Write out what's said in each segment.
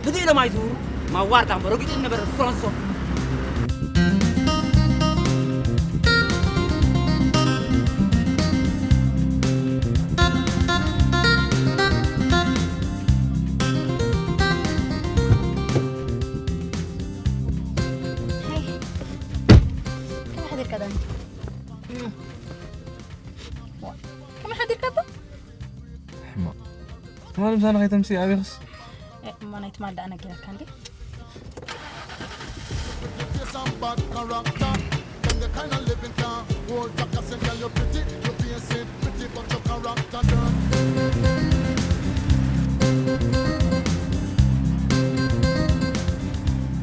ህድእ ኢሎም ኣይዝውሩ። ማዋርዳ መረጊጹ ነበረ ፍሮንሶ። ከመይ ሓዲርካ ዳኒ? ከመይ ሓዲርካ እባ? ሕማቕ። ትማሊ ምሳና ከይተምሲ ኣበይክስ? እ፣ እሞ ናይ ትማሊ ደኣ ነጊረካ እንዴ?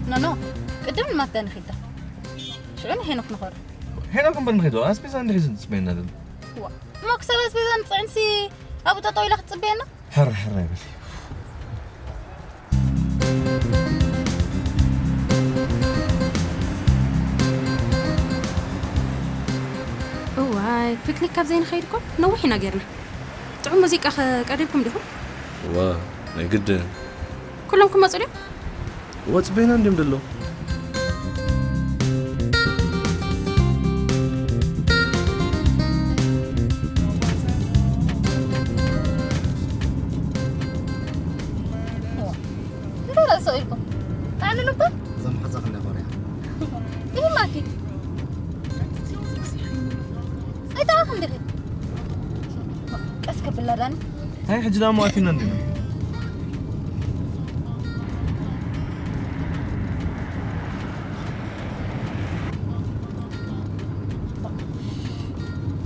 ኖ፣ ኖ፣ ቅድም ንማክዳ ንኺዳ። ሽዑ ንሄኖክ ንኸዶ። ሄኖክ እምበር ንኺዶ፣ ኣስቤዛ እንድሒዙ ዝጽበየና ዘሎ። ዋ፣ እሞ ክሳብ ኣስቤዛ ንጽዕንሲ ኣብኡ ጠጠው ኢላ ክትጽበየና? ሕር ሕር ኣይበል። እዋይ፣ ፒክኒክ ካብ ዘይንኸይድ እኮ ነዊሕ ኢና ጌርና። ጥዑም ሙዚቃ ከ ቀሪብኩም ዲኹም? እዋ፣ ናይ ግድን። ኩሎም ክመጹ ድዮም? እዋ፣ ጽበይና እንድዮም ደለዉ። እንታይ ርእሶ ኢልኩም? ጥዕሚ ነበር? እዛ መሓዛ ክንደይ ኮርያ? ይህ ማኪ። ኣይተኣኽን ዲኺ? ቀስ ከብላ ዳኒ። ኣይ፣ ሕጂ ደኣ እሞ ኣቲና እንዲና።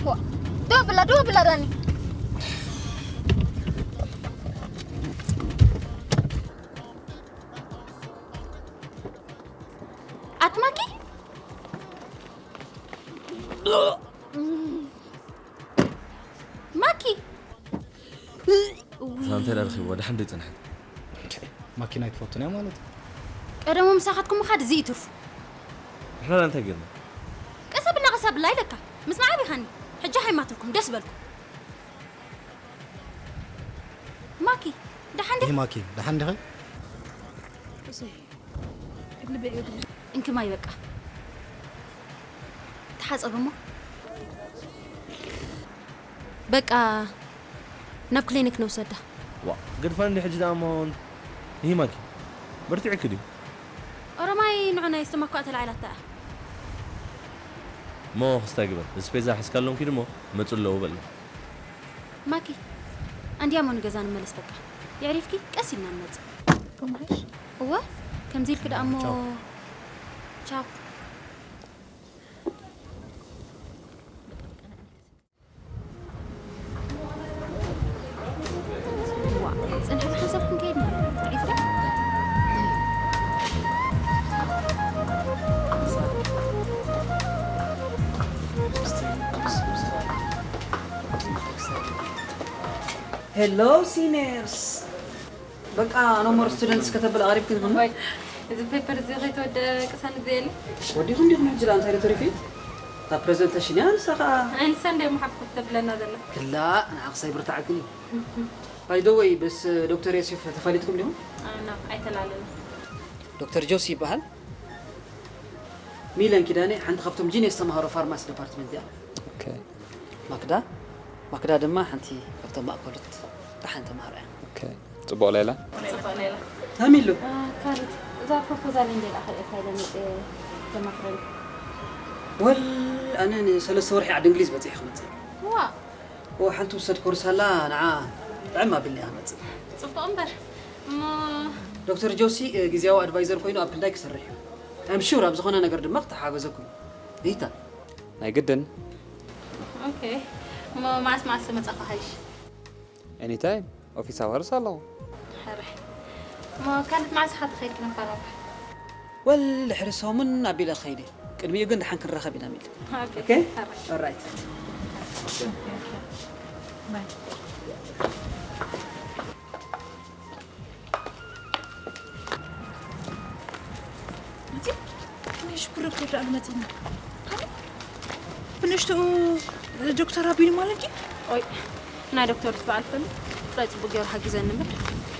ዋ፣ ደው ብላ፣ ደው ብላ ዳኒ። ኣትማኪ? ማኪ! ሳንታ ኢላ ረኺብዋ፣ ደሓን ዶ ይጸንሐት? ማኪና ኣይትፈቱን እያ ማለት እዩ። ቀደሙ ምሳኻትኩም ምኻድ እዚ እዩ ትርፉ። ንሕና እንታይ ጌርና? ቀስ ኣብላ፣ ቀስ ኣብላ ኢለካ። ምስማዕ ኣቢኻኒ። ሕጂ ሃይማትልኩም፣ ደስ በልኩም። ማኪ፣ ደሓን ዲኺ? ይህ ማኪ፣ ደሓን ዲኺ? እሰይ፣ ልበይ እዩ። እንኪ ማይ በቃ። ተሓጸብ እሞ። በቃ ናብ ክሊኒክ ንውሰዳ። ዋ፣ ግድፋ እንዲ ሕጂ ደኣ እሞ። ይህ ማኪ፣ በርቲዕኪ ድዩ? ኦሮማይ ንዑ ናይ ዝተመኳ ተላዒላታ እያ። እሞ ክስታይ ግበር። እዚ ስፔዛ ሒዝካሎም ኪድ እሞ መጹ ኣለዉ በል። ማኪ፣ ኣንድያሞ ንገዛ ንመለስ በቃ። የዕሪፍኪ ቀስ ኢልና ንመጽእ። እወ፣ ከምዚ ኢልኪ ደኣ እሞ ቻው። ቻው። ዋ፣ ጽንሒ ብሓንሳብ ክንከይድ ኢና። ጥዒት ዶ? ሄሎ ሲኒየርስ። በቃ no more students ከተብል ኣሪፍ ግን። ወይ፣ እዚ ፔፐር እዚ ከይተወደ ቅሳነት ዘየለ። ወዲኹም ዲኹም ሕጂ ደኣ እንታይ ዶ ተሪፊ? እታ ፕሬዘንቴሽን እያ፣ ንሳ ኸዓ። ኣይ፣ ንሳ እንደ መሓፍኩት ተብለና ዘላ። ክላ፣ ንዓ ክሳይ ብርታዕክን እዩ። By the way፣ ምስ ዶክተር ዮሴፍ ተፋሊጥኩም ዲኹም? ኣና፣ ኣይተላለና። ዶክተር ጆሲ ይበሃል። ሚለን ኪዳነ ሓንቲ ካብቶም ጂኒየስ ተምሃሮ ፋርማሲ ዲፓርትመንት እያ። ኦኬ። ማክዳ፣ ማክዳ ድማ ሓንቲ ካብቶም ማእከሉት ደሓን ተምሃሮ እያ። ኦኬ። ጽቡቕ ሌላ? ጽቡቕ ሌላ። ታሚሉ። አ፣ ካልድ፣ እዛ ፕሮፖዛል እንዴ ላኸ እታ ኢለ መጽእ ተማኽረኒ። ወል፣ ኣነ ንሰለስተ ወርሒ ዓዲ እንግሊዝ በጺሐ ክመጽእ። ዋ። ኦ፣ ሓንቲ ውሰድ ኮርስ ኣላ፣ ንዓ ጥዕም ኣቢልኒ እያ ክመጽእ። ጽቡቕ እምበር፣ እሞ ዶክተር ጆሲ፣ እ፣ ግዜያዊ ኣድቫይዘር ኮይኑ ኣብ ክንዳይ ክሰርሕ እዩ። I'm sure ኣብ ዝኾነ ነገር ድማ ክተሓጋገዘኩም እዩ። ሪታ። ናይ ግድን። ኦኬ። እሞ መዓስ መዓስ መጻኻ ሓይሽ? ኤኒታይም። ኦፊስ ኣወርስ ኣለኹ። ሕራይ። እሞ ካልድ መዓስ ኢኻ ትኸይድ ናብ ፋራባሕ? ወል ድሕሪ ሰሙን ኣቢለ ክኸይድ እየ። ቅድሚኡ ግን ደሓን ክንራኸብ ኢና ሚል። ኦኬ። ኦኬ? ሕራይ። ኦራይት። ባይ። መጺእ? ክንደይ ሽኩር ዶክተር ደኣ መጺእና። ብንእሽትኡ ዶክተር ኣቢሉ ማለት ድዩ? ኦይ፣ ናይ ዶክተር በዓል ፈሉ ጥራይ ጽቡቅ ገይሩ ሓጊዘኒ እምበር።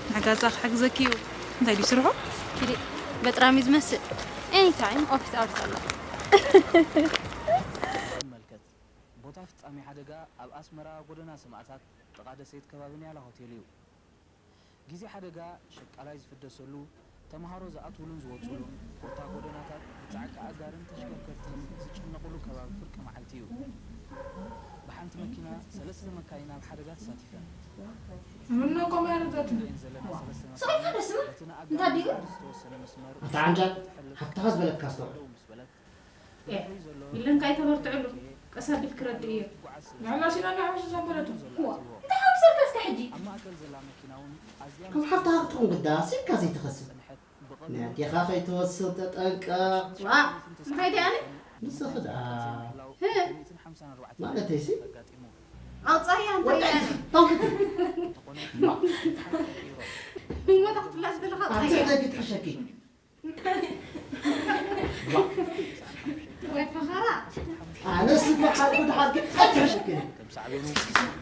ንሓጋዛ ክሓግዘኪ እዩ። እንታይ ድዩ ስርሑ? ኪዲ በጥራሚ ዝመስል። Anytime office hours ኣሎ። ይመልከት። ቦታ ፍጻሜ ሓደጋ ኣብ ኣስመራ ጎደና ሰማእታት ጥቓ ደሴት ከባቢ ኒያላ ሆቴል እዩ። ግዜ ሓደጋ ሸቃላይ ዝፍደሰሉ፣ ተምሃሮ ዝኣትውሉን ዝወጽኡሉን፣ ኮታ ጎደናታት ብጻዕቂ ኣጋርን ተሽከርከርትን ዝጭነቑሉ ከባቢ ፍርቂ መዓልቲ እዩ። ብሓንቲ መኪና ሰለስተ መካይን ኣብ ሓደጋ ተሳቲፈን። ምነው ቆመ ያረጋት? ንሪኤን ዘለና ሰለስተ ስቕ ኢልካ መካይን ደስ ምን? በቲ ንኣጋር እንታይ ድዩ? ዝተወሰነ መስመር ኣታ ዓንጃል፣ ክትሕልፍ ሃብትኻ ዝበለካ ኣስተውዕል። ደው ምስ በለት፣ ኤ፣ ኢለን ከይተበርትዕሉ፣ ቀስ ኣቢል ክረድእ እየ። ንሕና ሲና ንሓሽ ዘበለቱ። እዋ፣ እንታይ ሓዊሰልካ እስከ ሕጂ? ኣብ ማእከል ዘላ መኪና እውን ኣዝያ ከም ሓፍትኻ ክትኾን ግዳ፣ ሲልካ ዘይትኸስብ። ናይ ኣዴኻ ከይትወስድ ተጠንቀቕ። ዋ፣ እንታይ ደኣ ኣነ? ንስኺ ደኣ። ህ? ማለተይሲ? ኣውጻያ እንታይ ወዳይ እያ? ተውኩት። ዋ። ሞታ ክትብላ ዝበለኻ ኣብቲ ኣውጻያ። ደጅ ትሕሸኪ። ወይ ፈኸራ። ኣነስ በሓልኩ ድሓልኪ ኣይትሕሸኪ። ከም ሳዕቤኑ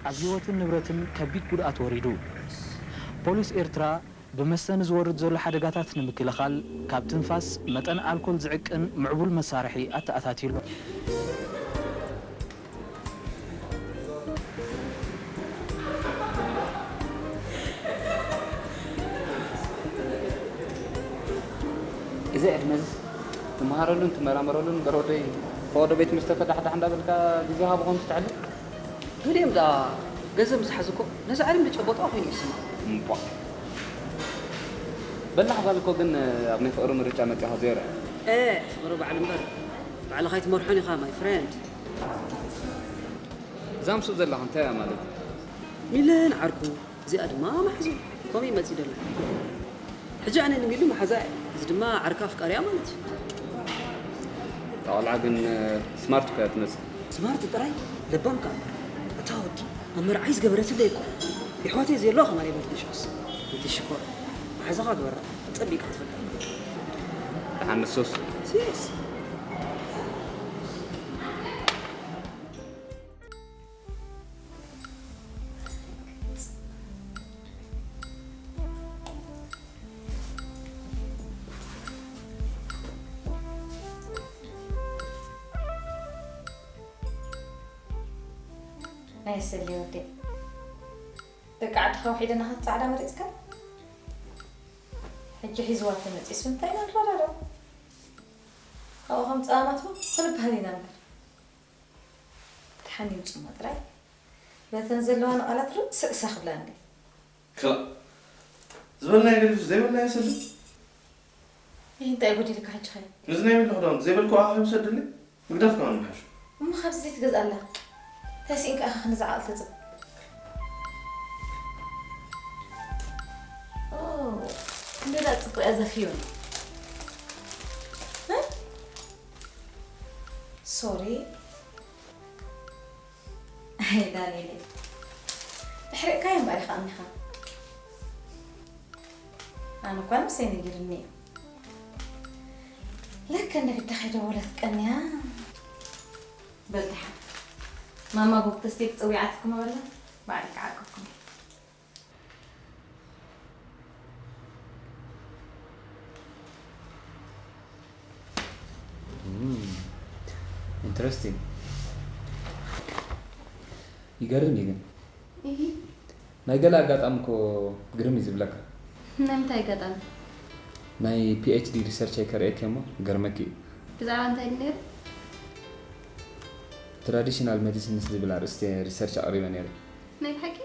ኣብ ህይወትን ንብረትን ከቢድ ጉድኣት ወሪዱ። ፖሊስ ኤርትራ ብመስተ ንዝወርድ ዘሎ ሓደጋታት ንምክልኻል፣ ካብ ትንፋስ፣ መጠን ኣልኮል ዝዕቅን ምዕቡል መሳርሒ ኣተኣታትዩ ኣሎ። እዚ ዕድመ እዚ ትመሃረሉን ትመራመረሉን እምበር ወደይ፣ ፈቐዶ ቤት መስተ ከዳሕዳሕ እንዳበልካ ግዜኻ ብኸንቱ ተሕልፍ? ገሊኦም ደኣ ገንዘብ ምስ ሓዙ እኮ ነዚ ዓለም ዝጨበጥዋ ኮይኑ ይስምዖም። እምቧ። በላሕ ጓል እኮ ግን ኣብ ናይ ፍቕሪ ምርጫ መጺኻ ዜሮ። እ፣ ፍቕሪ ባዕሉ እምበር ባዕልኻ ኣይትመርሖን ኢኻ my friend። እዛ ምስኡ ዘለኻ እንታይ እያ ማለት? ሚለን ዓርኩ፣ እዚኣ ድማ መሓዙ። ከምኡ እዩ መጺኡ ዘሎ። ሕጂ ኣነ ንሚሉ መሓዛ እየ፣ እዚ ድማ ዓርካ ኣፍቃሪያ ማለት እዩ። እታ ቆልዓ ግን ስማርት እኮ እያ ትመስል። ስማርት ጥራይ ለባም ከኣ እምበር። እታ ወዲ ኣብ መርዓይ ዝገበረትለይ እኮ። የሕዋተይ ዘየለዋ ከማን ኣይበልክን ሽዑስ። ነቲ ሽኮር መሓዛኻ ግበራ፣ ኣጸቢቕካ ክትፈልጣ። ደሓን ንሱስ። ሲስ። ናይ ሰሊ ወዲ ደቂ ዓድኻ ውሒድና ኸዓ ጻዕዳ መሪጽካ? ሕጂ ሒዝዋ ተመጺሱ እንታይ ኢና ንረዳዶ? ካብኡ ከም ጸማማት እውን ክንበሃል ኢና እምበር። ደሓን ይምጹ እሞ ጥራይ በተን ዘለዋኒ ቃላት ርስዕሳ ክብላ እንድየ። ክላእ። ዝበልናዮ ገዲፉ ዘይበልናዮ ይሰድድ። ይህ እንታይ ጎዲልካ ሕጂ ኸ? ነዚ ናይ ሚሊ ክዳውንቲ ዘይበልክዎ ኣኻ ይውሰደለይ? ምግዳፍ ከማን ምሓሹ። እሞ ካብዚ ዘይትገዝኣላ? እንታይ ስኢንካ ኢኻ ክንድዚ ዓቕሊ ተጽብ? ኦ፣ ክንደይ ደኣ ጽቡቕ እያ ዘፍዮ። እ? ሶሪ። ኣይ ዳንኤለይ፣ ድሕሪቕካዮ እምበኣር ኢኻ ኣሚኻ። ኣነ እኳ ነብሰይ ነጊርኒ እዩ። ለከ እንደ ግዳ ከይደወለት ቀንያ። በል ደሓን። ማማ ጎግተስቴ ክጸዊዓትኩም በላ፣ ባዕለይ ክዓቅብኩም። እም፣ ኢንተረስቲንግ። ይገርም እዩ ግን። እሂ። ናይ ገለ ኣጋጣሚ እኮ ግርም እዩ ዝብለካ። ናይ ምንታይ ኣጋጣሚ? ናይ ፒ ኤች ዲ ሪሰርቸይ ከርእየኪ እሞ ይገርመኪ እዩ። ብዛዕባ እንታይ ድዩ ነይሩ? ትራዲሽናል ሜዲሲንስ ዝብል ኣርእስቲ ሪሰርች ኣቕሪበ ነይረ። ናይ ብሓቂ?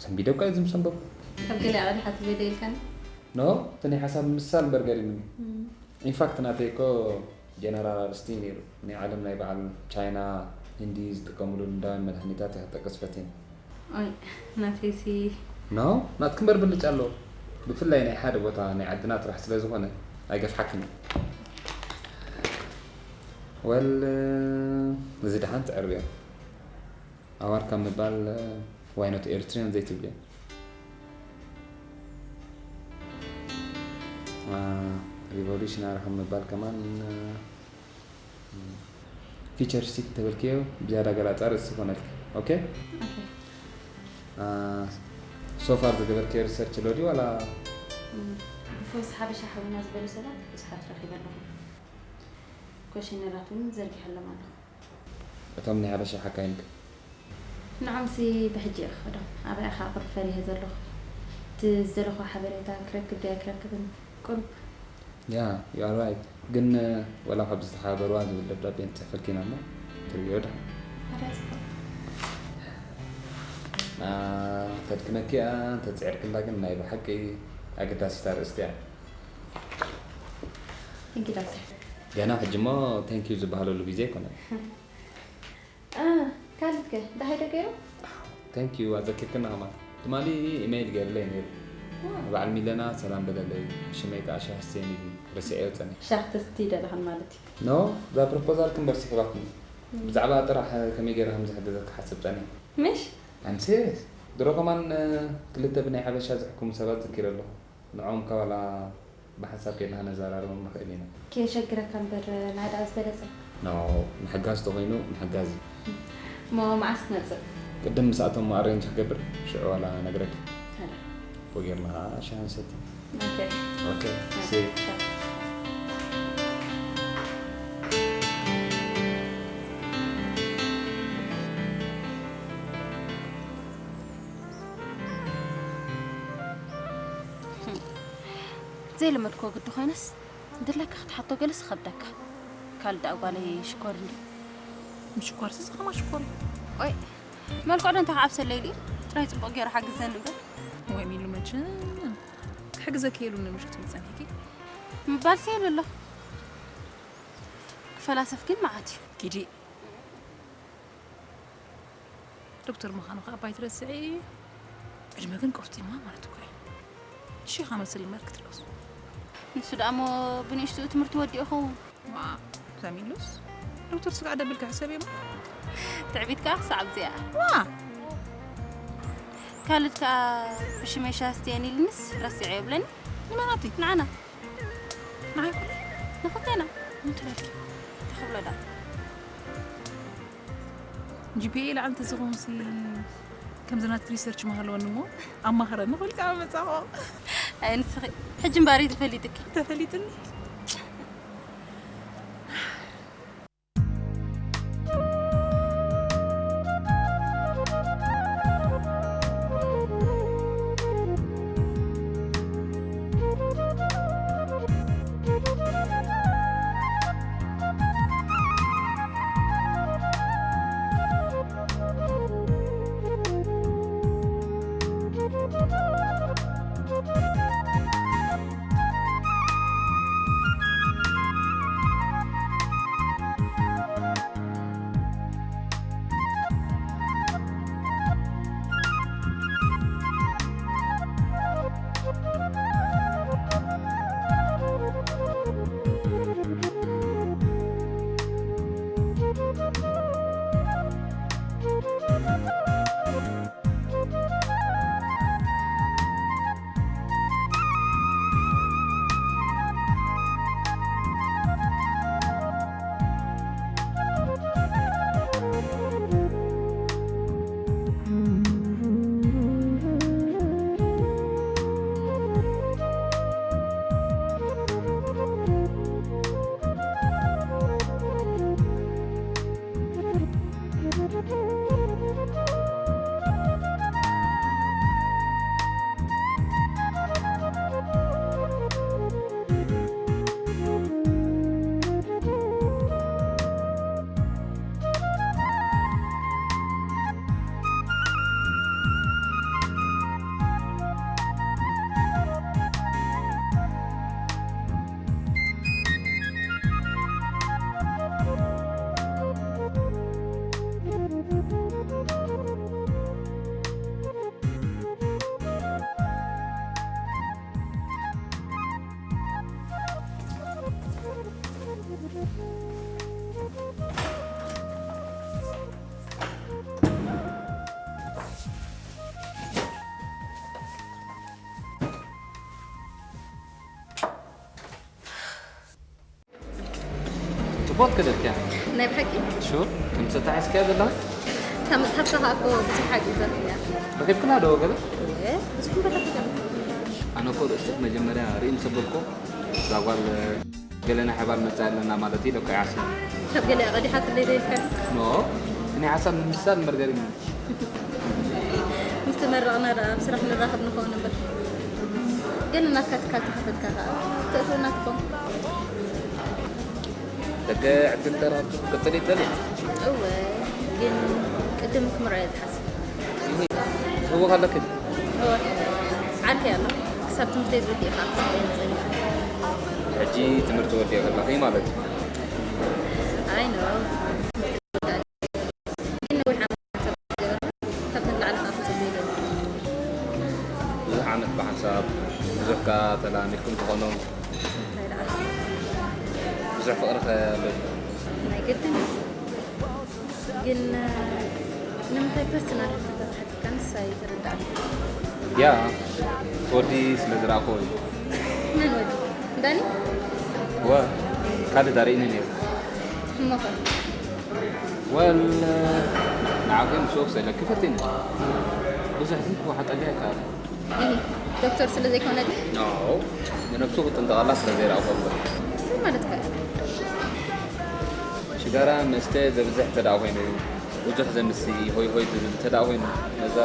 ሰንቢደ እኳ እየ ዝምሰንበኩ። ካብ ገለ ኣቐዲሓ ትበደ ኢልካኒ? ኖ፣ እቲ ናይ ሓሳብ ምምስሳል እምበር ገሪሙኒ። እም። ኢንፋክት ናተይ እኮ ጀነራል ኣርእስቲ እዩ ነይሩ። ናይ ዓለም ናይ በዓል ቻይና፣ ህንዲ ዝጥቀምሉ ልምዳውያን መድሃኒታት እየ ክጠቅስ ፈትየ። ኦይ፣ ናተይሲ ኖ፣ ናትኪ እምበር ብልጫ ኣለዎ። ብፍላይ ናይ ሓደ ቦታ ናይ ዓድና ጥራሕ ስለ ዝኾነ ኣይገፍሓክን እዩ። ወል፣ እዚ ደሓን ትዕርብዮ። ኣዋር ካብ ምባል፣ why not Eritrean ዘይትብልዮ? አ፣ ሪቮሉሽናሪ ካብ ምባል ከማን፣ አ፣ ፊቸሪስቲክ ተበልክዮ ብዝያዳ ገላጻ ርእሲ ይኾነልኪ። ኦኬ? ኦኬ። አ፣ ሶ ፋር ዝገበርክዮ ሪሰርች ኣሎ ድዩ ዋላ? እም፣ ብፈውሲ ሓበሻ ሓዊና ዝበሉ ሰባት ብዙሓት ረኺበ ኣለኹ። ኮሽነራት እውን ዘርጊሐሎም ኣለኹ። እቶም ናይ ሓበሻ ሓካይምከ? ንዖምሲ ብሕጂ እየ ክኸዶም። ኣበይ ኢኻ ቁሩብ ፈሪሀ ዘለኹ። እቲ ዝደለኹ ሓበሬታ ክረክብ ድያ ክረክብን ቁሩብ። Yeah, you are right. ግን ወላ ካብ ዝተሓባበርዋ ዝብል ደብዳቤ ንፅሕፈልኪ ኢና እሞ ትርእዮ ድሓን። ኣረ፣ ጽቡቕ። ና፣ ተድክመኪ እያ፣ እንተፅዒርክላ ግን ናይ ብሓቂ ኣገዳሲት ኣርእስቲ እያ። Thank you, ዶክተር። ገና ሕጂ እሞ thank you ዝበሃለሉ ግዜ ኣይኮነን። እ፣ ካልድ ከ እንታይ ዶ ገይሩ? Thank you፣ ኣዘኪርክና ከማን። ትማሊ ኢሜይል ገይርለይ ነይሩ። ዋው። ንበዓል ሚለና ሰላም በለለይ፣ ሽመይ ከኣ ሻሂ ስትየኒ ኢሉኒ፣ ረሲዐዮ ጸኒሐ። ሻሂ ተስትይ ደለኽን ማለት እዩ። ኖ፣ እዛ ፕሮፖዛል ክንበር ስሒባትኒ። እም። ብዛዕባ ጥራሕ ከመይ ገይረ ከም ዝሕግዘኪ ክሓስብ ጸኒሐ። ምሽ? I'm serious። ድሮ ከማን፣ እ፣ ክልተ ብናይ ሓበሻ ዝሕክሙ ሰባት ዘኪረ ኣለኹ። ንዖም ከ ዋላ ብሓንሳብ ኬድና ከነዘራርቦም ንኽእል ኢና። ከየሸግረካ እምበር፣ ናይ ደኣ ዝበለጸ። ኖ፣ ምሕጋዝ ተኾይኑ ምሕጋዝ እዩ። እሞ መዓስ ክመጽእ? ቅድም ምስኣቶም ኣሬንጅ ክገብር፣ ሽዑ ዋላ ነግረኪ። ሰላም። ወጌርና ኸዓ ሻሂ ንሰቲ። ኦኬ። ኦኬ፣ ኦኬ። ሲ ዩ። ቻው። ዘይለመድክዎ ግዲ ኮይነስ፣ ድለካ ክትሓቶ ገለስ ይኸብደካ። ካልድ ደኣ ጓለይ ሽኮር እንድዩ። ምሽኳርስ እዚ ከማ ሽኮር እዩ። ኦይ፣ መልክዑ ዶ እንታይ ክዓብሰለይ ኢሉ እዩ? ጥራይ ጽቡቕ ገይሩ ሓግዘኒ እምበር። ወይ ሚሉ መቸም ክሕግዘኪ ኢሉ ንምሽት እዩ ጸኒሕኪ። ምባልሲ የብሎ። ክፈላሰፍ ግን መዓት እዩ። ኪዲ። ዶክተር ምዃኑ ከኣ እባ ኣይትረስዒ። ዕድመ ግን ቆርጢማ ማለት እኮ እዩ። ሽኻ መስል እምበር ክትርእዮስ። ንሱ ደኣ እሞ ብንእሽትኡ ትምህርቲ ወዲኡ ይኸውን። ዋ፣ ሳሚሉስ ዶክተር ስጋዕ ደብል ክሕሰብ እየ እሞ። ትዕቢት ከኣ ክሳዕ ኣብዚኣ። ዋ! ካልድ ከኣ ብሽመይ ሻሂ ስትየኒ ኢልንስ ረሲዐ የብለኒ። ንመን ኣቲ? ንዓና። ንዓይ ኩሉ? ንኽልቴና። እንታይ ኢልኪ? እንታይ ክብሎ ደኣ? ጂ ፒ ኤ ላዕሊ እንተዝኸውንሲ ከምዚ ናትኪ ሪሰርች ምሃለወኒ እሞ ኣማኽረኒ ክብል ከዓ መጻኹ። ኣይ ንስኺ ሕጂ እምበኣር እዩ ተፈሊጥኪ። ተፈሊጥኒ። ጽቡቕ ከደልክያ። ናይ ብሓቂ? ሹር፣ ከምዚ ተታሒዝክያ ዘለኻ? እታ መጽሓፍካ ከኣ እኮ ብዙሕ ሓጊዛትኒ እያ። ረኺብክና ዶ ገለ? እወ፣ ብዙሕ እምበር ረኺበ። አ፣ ነኮ ርእስኽ መጀመርያ ርኢ ምስ ኣበልኮ፣ እዛ ጓል ገለና ሕባር መጻ ኣለና ማለት እዩ፣ ደቆ ይዓሲ። ካብ ገለ ቀዲሓ ትለይ ደልካ? ኖ፣ እኔ ሓሳብ ንምሳል እምበር ገሪሙኒ። ምስ ተመረቕና ደኣ ኣብ ስራሕ ንራኸብ ንኸውን እምበር። ግን ናትካ ትካል ተኸፈትካ ከኣ፣ ተእትወና ትኾን? ደገ ዕድል ተራኽቡ ክትቅጽል ይደሊ? እወ፣ ግን ቅድም ክምርዖ እየ ዝሓስብ። እሂ፣ ዝህወኽ ኣለክን? እወ፣ ዓርከይ ኣሎ። ክሳብ ትምህርተይ ዝውድእ እየ ከዓ ክጽበዮ ጸኒሐ። ሕጂ ትምህርቲ ወዲእኺ ኣለኺ ማለት እዩ? ኣይ፣ ኖ። ግን ነዊሕ ዓመታት ስለ ዝገበርኩ፣ ካብዚ ንላዕሊ ከዓ ክጽበዮ ይደሊ። ብዙሕ ዓመት ብሓንሳብ፣ ብዙሕ ከዓ ተላሚድኩም ትኾኑ። እንታይ ደኣ? ብዙሕ ፍቕሪ ከ ኣሎ? ናይ ግድን እዩ። ግን፣ ንምንታይ ፐርሰናል ሕቶታት ሓቲትካ ንሳ ኣይተረድኣንን? ያ፣ ወዲ ስለ ዝረኣኽዎ እዩ። መን ወዲ? ዳኒ? ወ፣ ካልእ ዳርኢኒ ነይሩ። እሞ ኸ? ወል፣ ንዓኺ ምስ ወሰለኪ ፈቲኒ። ብዙሕ ግን ክወሓጠልያ ኣይከኣለን። እሂ፣ ዶክተር ስለ ዘይኮነ ድዩ? ኖ፣ ንነብሱ ክጥንቀቐላ ስለ ዘይረኣኹ እኮ። እንታይ ማለትካ እዩ? ሽጋራ መስተ ዘብዝሕ እንተ ደኣ ኮይኑ፣ ብዙሕ ዘምሲ፣ ሆይ ሆይ ዝብል እንተ ደኣ ኮይኑ፣ ነዛ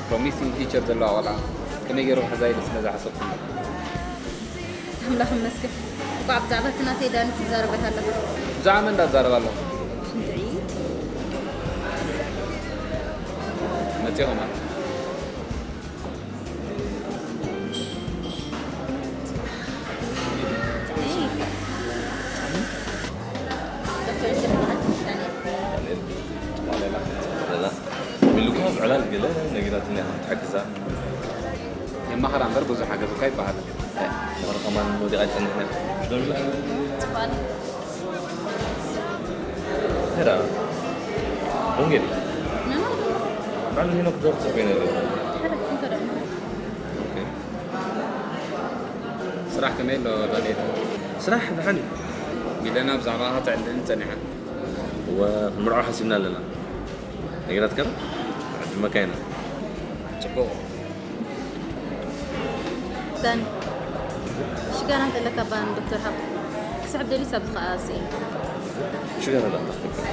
ፕሮሚሲንግ ፊቸር ዘለዋ ቆልዓ ከመይ ገይሩ ክሕዛ ኢለ ስለ ዝሓሰብኩ እምበር። ኣምላኽ ይመስገን። እንቋዕ ብዛዕባ እቲ ናተይ ዳኒ ትዛረብ ኣይሃለኻ። ብዛዕባ መን እንዳዛረብ ኣለኹ? እንድዒ። መጺኦም ኣለ። ሚሉካ ብዕላል ገለ ነጊራትኒ እያ፣ ክትሕግዛ። የማኽራ እምበር ብዙሕ ሓገዝ እኳ ይበሃል። ምኽሪ ከማን ወዲቓ ኣይጸንሕን እያ። ደው ኢላ። ሄራ፣ ወንጌል። መን ኣሎ? በዓል ሄኖክ ዶክተር ኮይነ ኣለኹ። ኦኬ። ስራሕ ከመይ ኣሎ ዳንኤል? ስራሕ ደሓን እዩ። ሚለና ብዛዕባኻ ተዕልለኒ ጸኒሓ። እወ፣ ክንምርዖ ሓሲብና ኣለና። ነገራት ከም ዕድመካ ኢና። ጽቡቕ። ዳኒ፣ ሽጋራ እንተለካ ባን ዶክተር ሃብ። ክስሕብ ደልዩ ሳብ ዝኸኣ ስኢኑ። ሽጋራ ዳ ተኽትካ?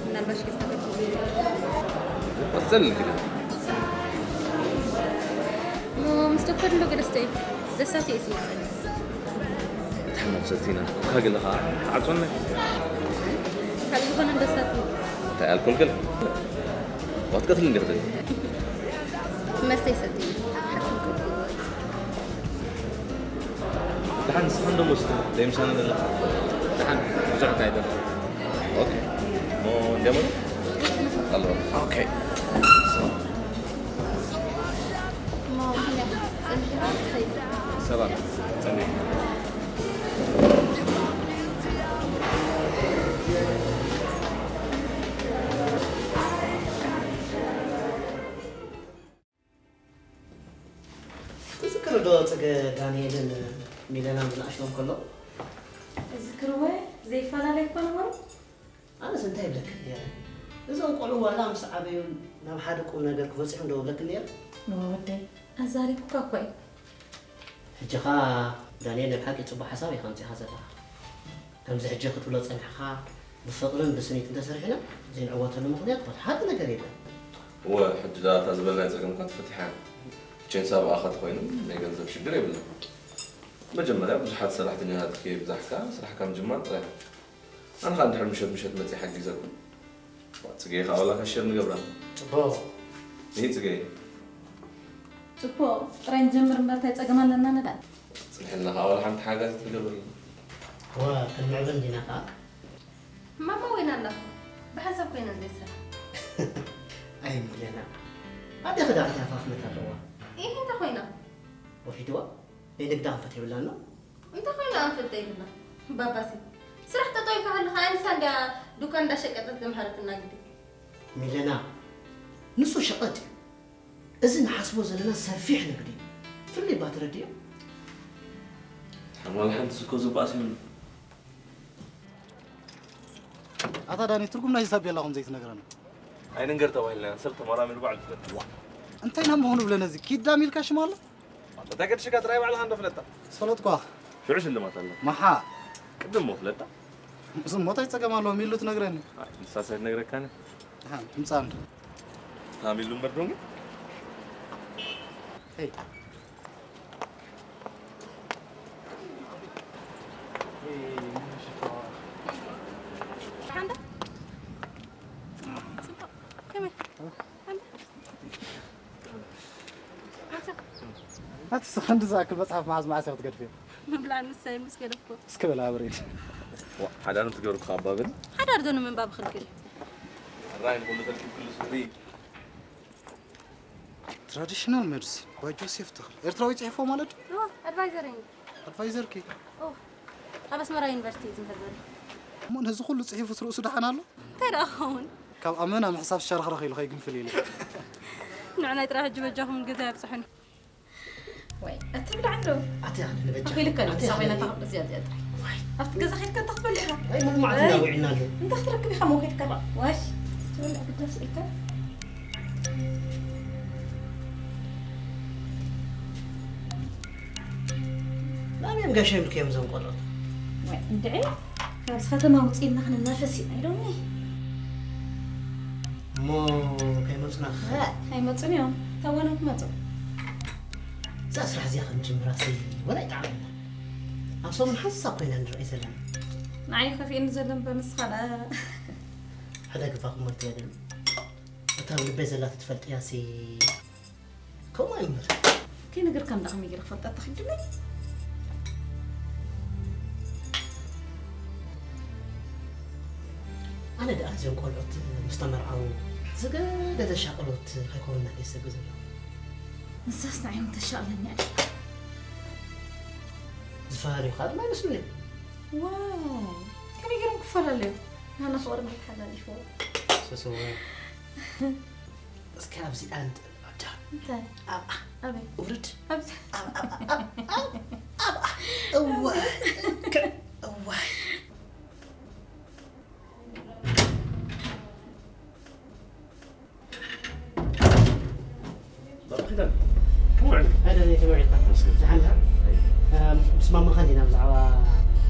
ምናልባሽ ጌስካ ቀጽል ግደ። እሞ ምስ ዶክተር እንዶ ገለስተ እዩ። ደሳት እየ ስለ ዝጸንሕ። እታ መብሰልቲና ካገለኻ ዓጾና። ካልእ ዝኾነ ደሳት እዩ። እንታይ ኣልኮል ገለ? ዋትቀትል እንዲኽትል? መስተ ይሰቲ። ሓኪም ክትብል። ደሓን ንስኻ እንዶ መስተ ዘይምሳና ዘለኻ? ደሓን ብዙሕ እንታይ ደኣ? ኦኬ። ሞ እንዲያሞ? ኣሎ። ኦኬ። ሞ ምኽንያት ጸኒሕና ትኸይድ። ሰባት ጸኒሕ። ትዝክሪ ዶ ጽገ ዳንኤልን ሚለናን ብንኣሽቶም ከሎ? እዝክርወ ዘይፈላለዩ እኮ ነበሩ። ኣነስ እንታይ ይብለክን ነይረ? እዞም ቆልዑ ዋላ ምስ ዓበዩ ናብ ሓደ ቁም ነገር ክበጽሑ ዶ እብለክን ነይረ? እወ ወደይ፣ ኣዛሪቡካ እኮ እዩ። ሕጂ ኸኣ ዳንኤል፣ ናይ ብሓቂ ጽቡቕ ሓሳብ ኢኻ ኣምጺኻ ዘለኻ። ከምዚ ሕጂ ክትብሎ ጸኒሕካ፣ ብፍቕርን ብስኒት እንተሰሪሕና፣ ዘይንዕወተሉ ምኽንያት ወላ ሓደ ነገር የለን። እወ፣ ሕጂ ደኣ እታ ዝበልናያ ጸገም እኳ ተፈቲሓ። ቼንሳ ብኣኻ ተኾይኑ፣ ናይ ገንዘብ ሽግር የብልና። መጀመርያ ብዙሓት ሰራሕተኛታት ከየብዛሕካ፣ ስራሕካ ምጅማር ጥራይ። ኣነ ኸኣ እንድሕር ምሸት ምሸት መጺእ ሓጊዘኩም። ጽጌ ኸኣ ዋላ ካሽየር ንገብራ። ጽቡቕ። ይህ ጽጌ። ጽቡቕ፣ ጥራይ ንጀምር እምበር እንታይ ጸገም ኣለና ንዳ። ጽንሕልና ኸኣ ዋላ ሓንቲ ሓጋዚት ንገብር። እወ፣ ክንምዕብል እንዲና ኸኣ። ማማ ወይና ኣላ እኮ። ብሓንሳብ ኮይና ዘይሰራ። ኣይ ሚለና። ኣዴኺ ደኣ እንታይ ሃፋፍነት ኣለዋ? ኢሂ፣ እንታይ ኮይና? ወሒድዋ? ናይ ንግዳ ኣንፈት የብላን ዶ? እንታይ ኮይና ኣንፈት ዘይብላ? ባባሲ። ስራሕ ጠጠው ኢልካ ከለኻ ኣንሳ እንድያ ዱኳን እንዳሸቀጠት ዘምሃረትና ግዲ። ሚለና፣ ንሱ ሸቐጥ እዩ። እዚ ንሓስቦ ዘለና ሰፊሕ ንግዲ እዩ። ፍልይ እባ ትረድዮ? ሓማል ሓንቲ ዝኮ ዝበኣስ ይብሉ። ኣታ ዳኒ፣ ትርጉም ናይዚ ታቤላ ኹም ዘይትነግረና? ኣይንንገር ተባሂልና፣ ሰብ ተመራሚሩ ባዕሉ ዝፈልጥ። ዋ፣ እንታይ ኢና ምኾኑ ብለና እዚ ኪድ ዳም ኢልካ ሽም ኣሎ? እታ ገድሽካ ጥራይ ባዕልኻ እንዶ ፍለጣ። ዝፈለጥኳ። ሽዑ ሽልማት ኣሎ። መሓ። ቅድም እሞ ፍለጣ። ምስ እሞ እንታይ ጸገም ኣለዎ? ሚሉ ትነግረኒ። ኣይ፣ ንሳስ ኣይትነግረካን። ደሓን፣ ምጻ እንዶ። ታሚሉ እምበር ዶንጊ። ሄይ። ሓንዳ? ጽቡቕ። ከመይ? ሓንዳ? ኣቲ ሰኸንድ ዝኣክል መጽሓፍ መዓዝ መዓስ ኢኻ ትገድፍዮ? ምብላዕ ምሳይ ምስ ገደፍኩ። እስከ በል ኣብሪድ። ዋ፣ ሓዳር እንትገብሩ ክኻባብል? ሓዳር ዶ ንምንባብ ክልክል? ራይ ንኹሉ ተልኪብ ክሉ ሱሪ። ትራዲሽናል ሜዲሲን ባይ ጆሴፍ ተኽለ። ኤርትራዊ ጽሒፎ ማለት? እዎ፣ ኣድቫይዘር እዩ። ኣድቫይዘር ኪ? እዎ፣ ኣብ ኣስመራ ዩኒቨርሲቲ እዩ ዝምህር ዘሎ። እሞ ነዚ ኩሉ ጽሒፉስ ርእሱ ደሓን ኣሎ? እንታይ ደኣ ክኸውን? ካብ ኣመና ምሕሳብ ሸርኽረኽ ኢሉ ከይግንፍል ኢለ። ንዕናይ ጥራሕ ሕጂ በጃኹም ገዛ የብጽሑኒ። ወይ፣ ኣቲ ብላዕ እንዶ። ኣቲ ኣነ ንበጃ። ኣኺልካ ኣቲ ንሳ ኣነ ኮይና ንበጃ። ታኽብ እዚኣ፣ እዚኣ ጥራይ። ዋይ። ኣብቲ ገዛ ኸይድካ እንታይ ክትበልዕ ኢኻ? ኣይ፣ ምንም መዓት ኣይ። እንዳውዒልና ኣሎ። እንታይ ክትረክብ ኢኻ እሞ ከይድካ? ዋይ። ትበልዕ ግዳ ስኢልካ? ናበይ እዮም ጋሻ ኢልክዮም እዞም ቆልዑት? ወይ፣ እንድዒ። ካብዚ ከተማ ውፅእና ክንናፈስ ኢና ኢሎምኒ። እሞ ከይመፁና ክኸ-? እ፣ ኣይመፁን እዮም። ተወነ ክመፁ። እዛ ስራሕ እዚኣ ክንጅምራ ሲ ወላ ይጠዓመና። ኣብ ሰሙን ሓንሳብ ኮይና ንርኣይ ዘለና። ንዓይ ከፊእኒ ዘሎ እምበር ንስኻ ደኣ። ሕደግፋ ክመልቲ የለን። እታ ኣብ ልበይ ዘላ ትፈልጥያ ሲ ከምኡ ኣይምበር። ከይነገርካ እንዳ ከመይ ገይረ ክፈልጣ ተኺዱለይ? ኣነ ደኣ እዞም ቆልዑት ምስ ተመርዓዉ ዝገደደ ሻቕሎት ከይኮኑና ደሰጉ ዘለዉ። ንሳስ ንዓይ እውን ተሻቕለኒ ኣላ። ዝፈላለዩ ከዓ ድማ ኣይመስሉን እዮም። ዋይ፣ ከመይ ገይሮም ክፈላለዩ? ናና ፍቕሪ መሓላሊፍዎ። ስስወ። እስኪ ኣብዚኣ ንጥዕም ኣዳ። እንታይ? ኣብኣ። ኣበይ? ውርድ። ኣብዚ። ኣብ፣ ኣብ፣ ኣብ፣ ኣብ፣ ኣብ፣ ኣብኣ። እዋይ። እከ-፣ እዋይ። ባባ ኪዳን፣ ከመይ ውዒልካ? ኣደ ከመይ ውዒልካ? መስገን። ደሓን ዲኻ? ኣይ። እም፣ ምስ ማማኻ እንዲና ብዛዕባ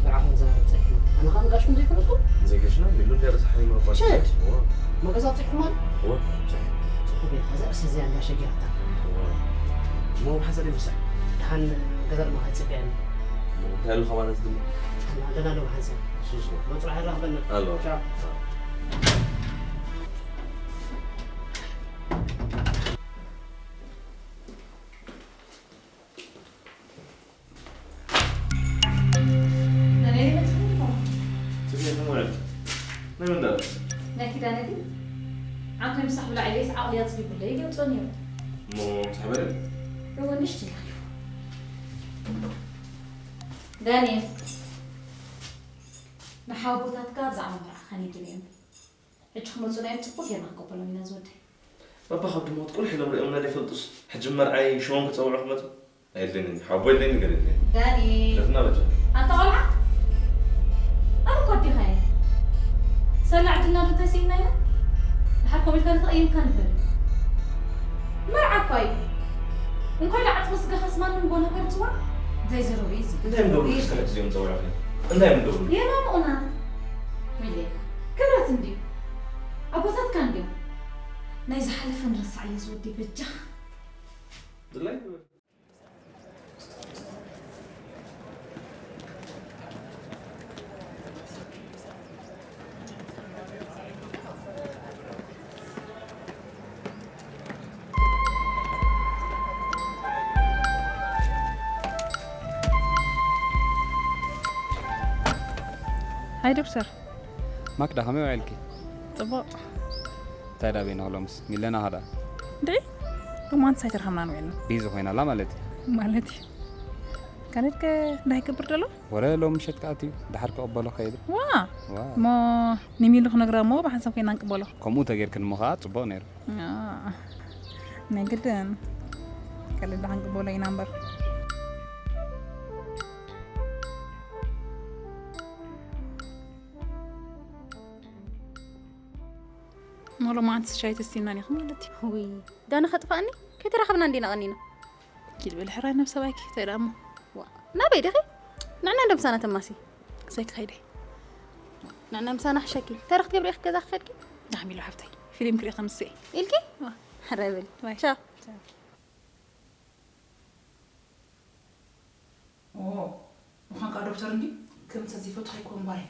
መርዓኹም ክዛረብ ጸኒሐ። ኣነ ኸኣ ንጋሽኩም ዘይፈለጥኩ? ዘይገሽና፣ ሚሉ እንድያ ረሳሕ እዩ መባል። ሸት! እዋ። እሞ ገዛ ኣብጺሕኩም ኣሎ? እዋ፣ ኣብጺሐ። ጽቡቕ ጌርካ፣ እዛ ርእሲ እዚኣ እንዳሸጊራታ። እዋ። እሞ ብሓንሳብ ደይ ምሳሕ? ደሓን ገዛ ድማ ከይጽበየኒ። እሞ እንታይ ኣሎ ከባና ዝድምር? ደሓን፣ ደህና ኣሎ ብሓንሳብ። ሱሱ። እሞ ጽባሕ የራኽበና። ኣሎ። ቻው። ናይ መን ደኣ? ናይ ኪዳነ ግን ዓንኮይ ምሳሕ ብላዕ ኢለይስ ዓቕሊ ኣጽቢቡለይ ይገልጾ ነይሩ። እሞ ምሳሕ በለ? እወ፣ ንእሽተይ ሓሊፉ። ዳንኤል፣ ንሓወቦታትካ ብዛዕባ መርዓኻ ነጊረዮም። ሕጂ ክመጹና እዮም፣ ጽቡቕ ጌርና ክንቅበሎም ኢና ዝወደይ። ባባ ካብ ድሞት ቁልሕ ኢሎም ሪኦምና ደይፈልጡስ፣ ሕጂ መርዓይ ሽሞም ክጸውዑ ክመጹ? ኣየድልየንን፣ ሓቦ የድልየኒ፣ ገለ የድልየኒ። ዳኒ። ደፍና በጃ። ኣንታ ቆልዓ፣ ኣነ እኮ ኣዴኻ እየ። ሰላ ዕድልና ዶ እንታይ ስኢንና ኢና? ድሓር ከምኡ ኢልካ ተቐይምካ ንበል። መርዓ እኳ እዩ። እንኳን ለዓጽሚ ስጋኻስ ማንም ጎነ ከርጽዋ። እንታይ ዘረቡ እዩ እዚ? እንታይ እዮም ደውሉ? ክልተ ግዜ እዮም ጸውዑ። እንታይ እዮም ደውሉ? የማምኡና። ሚሌ፣ ክብረት እንድዩ። ኣቦታትካ እንድዮም። ናይ ዝሓለፈ ንረሳዕ እየ ዝወዲ በጃኻ። ድላይ ትብል። ሃይ ዶክተር። ማክዳ፣ ከመይ ውዒልኪ? ጽቡቕ። እንታይ ደኣ በይንኺ ሎምስ? ሚለና ኸ ደኣ? እንድዒ፣ ሎማንስ ኣይተረኸብናን ውዒልና። ቢዚ ኮይና ኣላ ማለት እዩ። ማለት እዩ። ካልድ ከ እንታይ ይገብር ደሎ? ወረ ሎም ምሸት ከኣ ኣትዩ፣ ደሓር ክቕበሎ ከይዱ። ዋ! ዋ! እሞ ንሚሉ ክነግራ እሞ ብሓንሳብ ኮይና ንቅበሎ። ከምኡ ተጌርክን እሞ ከኣ ጽቡቕ ነይሩ። አ፣ ናይ ግድን። ካልድ ደሓን ክንቅበሎ ኢና እምበር። እሞ ሎማዓንትስ ሻይ ተስቲናን ኢኺ ማለት እዩ። ውይ፣ ዳኒ ከጥፍኣኒ? ከይተራኸብና እንዲና ቀኒና። ኪድ በሊ ሕራይ ነብሰ ባይኪ እንታይ ደኣ እሞ? ዋ ናበይ ዲኺ? ንዕና እንደ ምሳና ተማሲ። ክሳይ ክኸይደ። ንዕና ምሳና ሕሸኪ። እንታይ ክትገብሪ ኢኺ ገዛ ክኸድኪ? ናሕሚሉ ሓፍተይ ፊልም ክርኢ ከምስኤ። ኢልኪ? ሕራይ በሊ። ባይ። ቻው። ኦ ምዃን ከዓ ዶክተር እንዲ ከምሰ ዝፈትሖ ኣይኮን ባይ